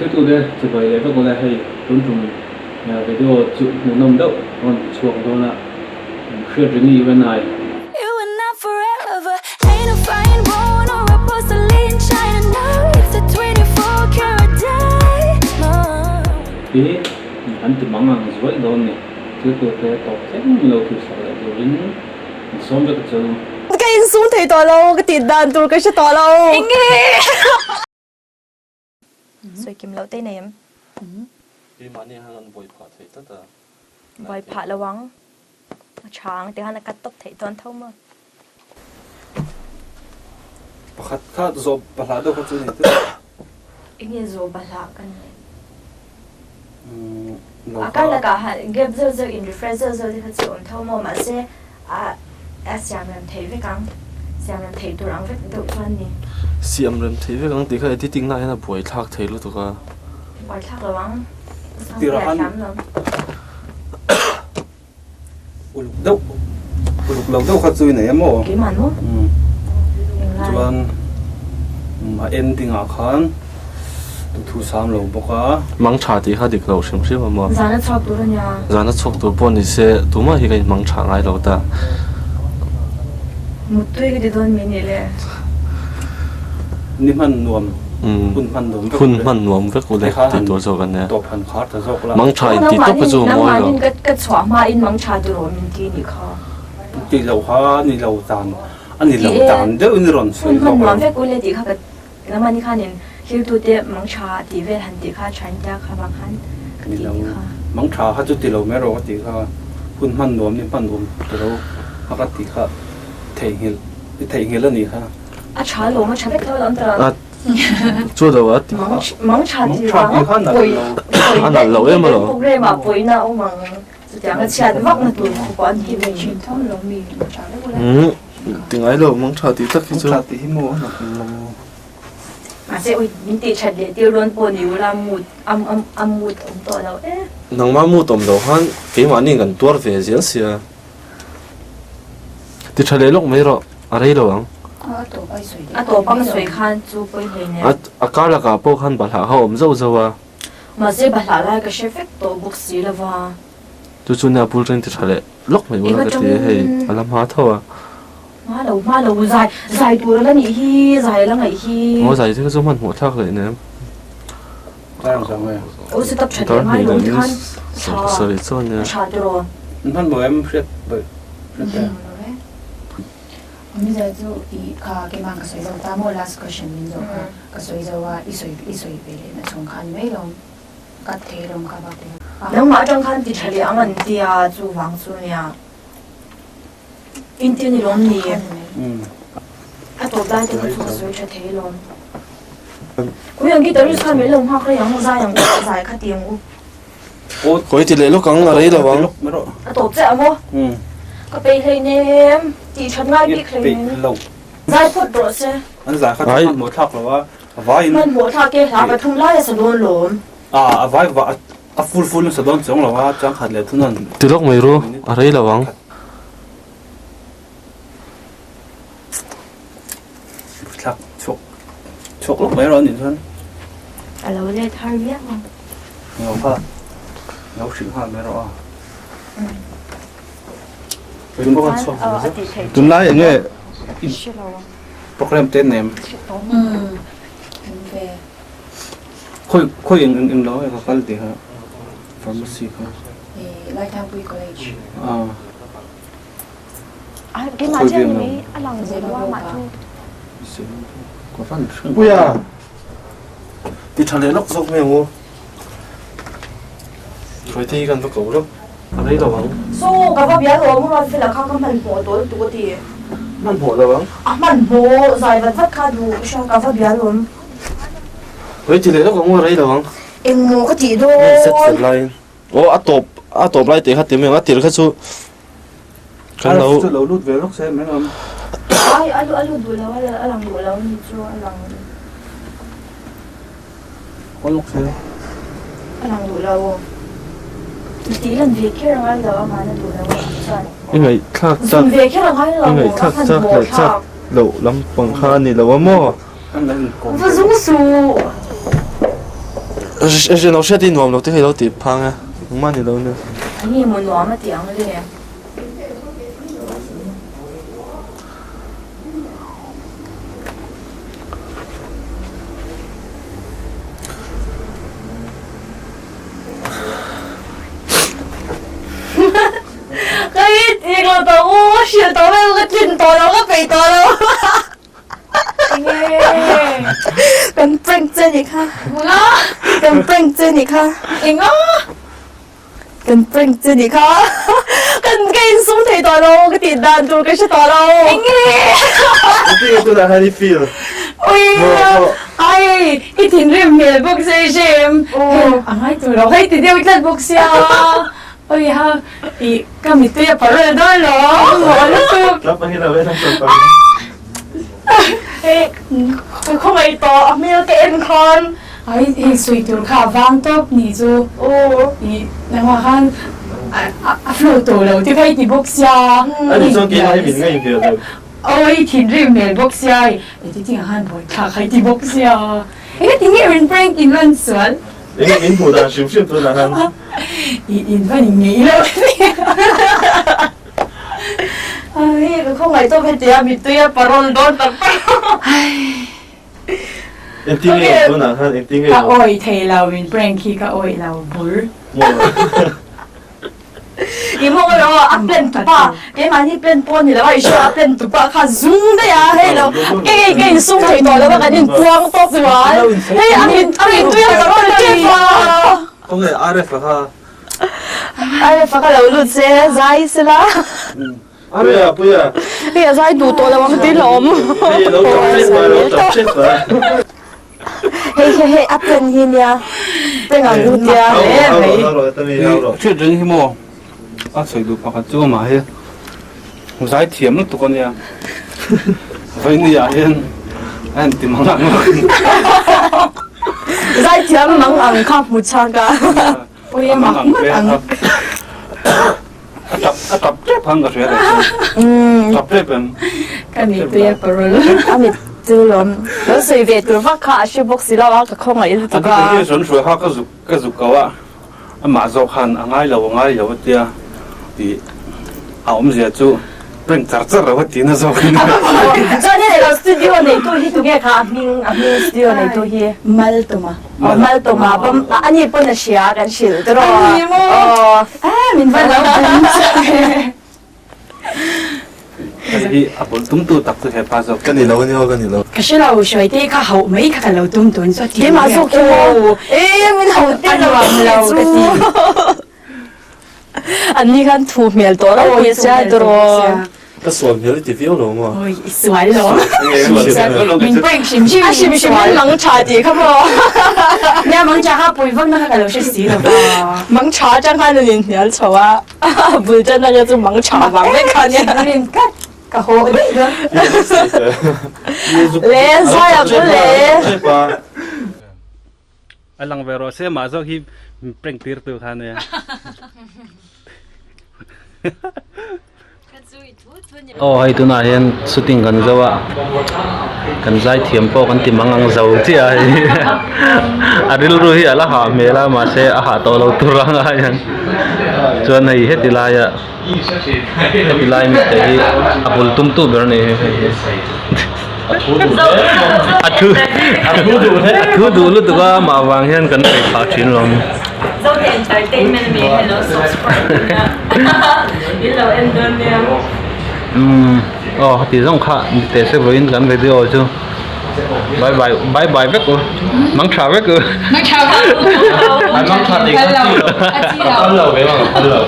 Thiltute chibai leh vek ula hei tun tum video chu hmuhnawm deuh rawn ti chhuak dawn a, hriat ringi UNI. Hi an ti mang ang zuaih dawn ni. Thiltute tawp thleng lo thilsak leh turin an sawm vek a chu. Ka insum thei tawh lo, ka tih dan tur ka hre tawh lo. Enge? Sawi kim loh te nei em? Keimahni hian an buai phah thei tlat a. Buai phah lo ang. A tha ang ti khan a cut tawp theih dawn tho maw? Pakhat kha zawh bahlah deuh kha chu ni tlat. Enge zawh bahlah ka ni? A kar lakah han gap zeuh zeuh in refresh zeuh zeuh te kha chu awm tho maw? Mahse a a siam rem theih vek ang, siam rem theih tur ang vek deuh chuan ni. Siam rem theih vek ang tih kha editing na hian a buai thlak thei lutuk a. Buai thlak lo ang, Sangtea a thiam lo. Uluk deuh, uluk lo deuh kha chu i nei em aw? Keimah maw? Englai? Chuan a ending ah khan Thu sam lo bawk a. Mang tha tih kha dik lo hrim hrim a maw? Zana chhuak tur a nia. Zana chhuak tur pawh ni se tumah hi ka inhmang tha ngai lo ta. Muttui ka ti dawn mi nih le. Ni hman nuam, hun hman nuam vek ule. Hun hman nuam vek ule tih tur zawk a nia. Tawp han khar ta zawk la. Mang tha in tih tawp kha chu a mawi lo. Nangmahin ka chhuah hmain mang tha tur awm in ti nih kha. Ti lo kha ni lo dan, a ni lo dan deuhin i rawn sawi zawk lo. Hun hman nuam vek ule tih kha ka Nangmahni khanin hlirtute mang tha tih vel han tih kha thain tia kha vang khan ka ti ni kha. Mang tha kha chu ti lo mai rawh ka tih kha, hun hman nuam ni hman awm ti lo a ka tih kha theihnghilh i theihnghilh a nih kha. A tha lawm a tha vek tho lawm ta. A chu lo a ti. Mang tha tih vang a pawi A nalh loh em alawm. Program ah pawina a awm ang chutiang a chhiat vak na tur khawp a ni ve thin. Ti ngai lo, mang tha tih tak hi chu. Mang tha tih hi maw a hnawk lo. Mahse ui min tih that leh tir dawn pawh ni ula mood am am a mood awm tawh lo e. Nangmah mood awm loh khan keimahni kan tuar ve zel sia. Ti tha leh lawk mai rawh, a rei lo ang. A tawp a ka sawi khan chu pawi hlei nen. A kar lakah pawh khan bahlah kha a awm zauh zauh a. Mahse bahlah lai ka hre vek tawh bawk si lova. Chu chu nia bul ṭang ti ṭha leh lawk mai ula ka ti a hei a la hma tho a. Hma lo hma lo zai zai tur a la nih hi zai a la ngaih hi. Aw zai chu chu hmanhmawh thlak leh nem. Aw se tap ṭhat leh ngai lo ti khan a ṭha a ṭha tiraw. Hmanhmawh em hriat bawih hriat e. Awmzia chu i kha keimah ka sawi zo ta maw last question min zawh kha ka sawi zo a i sawi i sawi ve leh na chhung kha a ni mai lawm. Ka thei lawm kha bak lo. Nangmah atang khan ti tha leh ang an tia chuvang chu nia inti ni lawm ni a tawp lai te kha chu ka sawi tha thei lawm. Kui ang guitarist khan min lo nghak rei ang zai ang zai kha ti ang u. Kawi ti leh lawk ang a rei lo ang. A tawp chiah ang aw. Ka peih hleinem tih that ngai bik hleinem. Zai phawt rawh se. An zai kha chu hmanhmawh thlak lo a. A vai in. Hmanhmawh thlak e hla pathum lai a sa dawn lawm. A a vai va a full full in sa dawn chuang lo a changkhat leh thun an. Ti lawk mai ru a rei lo ang. Thlak chhuak chhuak lawk mai rawh anih chuan. A lo let har viau ang. Lo kha lo hrilh nghal mai rawh a. Tunlai enge program te nem khoi khoi eng eng eng lo e ka kal ti kha pharmacy kha Laithangpui College a keimah chiah ni mai a lang zel a mah chu Puia ti tha leh lawk zawk mai ang u Hruaite hi kan va ko lawk. A rei lo ang. Saw, ka va bial awm a, Fela kha ka hmanhmawh tawh lutuk a ti. Hmanhmawh lo ang. A hmanhmawh, zai vat vat kha duh ka hria, ka va bial awm. Rei ti leh lawk ang u, a rei lo ang. Engmaw ka tih dawn? Hei set fel laiin. Aw, a tawp, a tawp lai tih kha ti mai ang, a tir kha chu kan lo. Chu lo lut ve lawk se mai ang. Ai, a lut duh lo, a lang duh lo a ni chu, a lang. Kawl lawk se. A lang duh lo. Tih lan ve kher a ngai lo a mahna duh lo a chuan. I ngaihthlak chak. Zun ve kher a ngai lo. I ngaihthlak chak leh chak loh lampang kha a ni lo a maw? Va zung suh. Lo hriat hi nuam lo te hi lo tih phang e, engmah ni lo nia. Enge maw nuam a tih ang le? Ka hi tih lo tawh u, hrilh tawh vel ka tlin tawh lo, ka peih tawh lo. Kan prank che nih kha. Kan prank che nih kha. Enga? Kan prank che nih kha. Kan ka insum thei tawh lo, ka tih dan tur ka hre tawh lo. Enge? Engtin nge tunah khan i feel? Ui ai i thinrim hmel bawk se i hre em? A ngai tur lo hei ti deuh tlat bawk sia. Ui ha i ka mittui a parul dawn lo. Maw lutuk. Tlap angin a vei lam tawp ang. Hei ka khawngaih tawh a hmel ka en khan. Ai hei sawi tur kha a vang tawp ni chu. Aw. I nangmah khan a flow tawh lo te kha i ti bawk sia. Ani chuan keimah hi min ngaih hmel lo. Aw i thinrim hmel bawk sia i editing ah khan buaithlak kha i ti bawk sia. Engati nge rawn prank in rawn sual? Enge min hmuh dan hrim hrim tunah khan. I in va ni ngei lo nia. Hei ka khawngaih tawp hetia mittui a parol dawn tak tak. Engtin nge tunah khan engtin nge Ka awih thei lo min prank hi ka awih lo bur. I mawng elo a plan tupa keimahni plan pawh ni lo a i hria a plan tupa kha zung daih a hei lo kei ka insum thei tawh lo a kan inpuang tawp zual hei a min a min tui a ka rawn tep a. Khawnge RF a kha? RF a kha lo lut se zai sela. Puia puia. Hei a zai duh tawh lo ang tin a awm. Hei lo tap tep a lo tap tep a. Hei hei hei a pen hi nia peng ang u tia. Hriat reng hi maw a sawi duh pakhat chu amah hi zai thiam lutuk a nia vawinia ah hian a inti mang ang lo. Zai thiam mang ang kha hmu chak a. Ui a mak ngawt ang. A tap a tap tep ang ka hria leh chu. Tap tep em. Ka mittui a parul. A mittu lawm. Lo sawi ve tur vak kha a hre bawk si lo a, ka khawngaih lutuk a. A hi sawn hruai kha ka zuk ka zuk ko a, amah zawk khan a ngai lo a ngai lo a tia tih a awmzia chu prank char char lo a ti na zawk in. Chuan hei lo studio neitu hi tunge kha a hming a hming studio neitu hi? Maltuma. Maltawma pawm ani pawn a hria kan hrilh tawh rawh. Ani maw? Eh min va lo pawm chiah e. Hei hi a bul tum tu tak chu hepa zawk. Ka ni lo ani aw ka ni lo. Ka hre lo hruai te kha hauh mai kha ka lo tum tun chu a ti. Keimah zawk hi maw? Eh min hauh te lo a nuam lo ka ti. An ni khan thu hmel tawh lo pui sia tawh. Ka sual hmel i ti viau lo maw? Oi, i sual lo. Min prank hrim hrim A hrim hrim in mang tha tih kha maw? Nia mang tha kha pui vak na kha ka lo hre si lo va. Mang tha atang khan an inhnial chho a, bul tan atang chu mang tha vang vek kha nia. Thinrim tlat ka haw daih dawn. Le zai a bul le. A lang ve rawh se mah zawk hi prank tir tu kha nia. Aw hei tunah hian shooting kan zo a kan zai thiam pawh kan ti mang ang zo chiah a hei a rilru hi a la hah hmel a mahse a hah tawh lo tur ang a hian chuan hei heti laia heti lai mi te hi a bul tum tu ber a ni hei hi a thu a thu duh lutuk a amah vang hian kan peih phah thin lo. Zote entertainment ami hello subscribe in lo en dawn nia. Umm aw heti zawng kha teh se vawiin kan video chu bye bye bye bye vek u mang tha vek u. Mang tha vek u. An mang tha tih kha chi lo. Ka phal lo ve mang ka phal lo.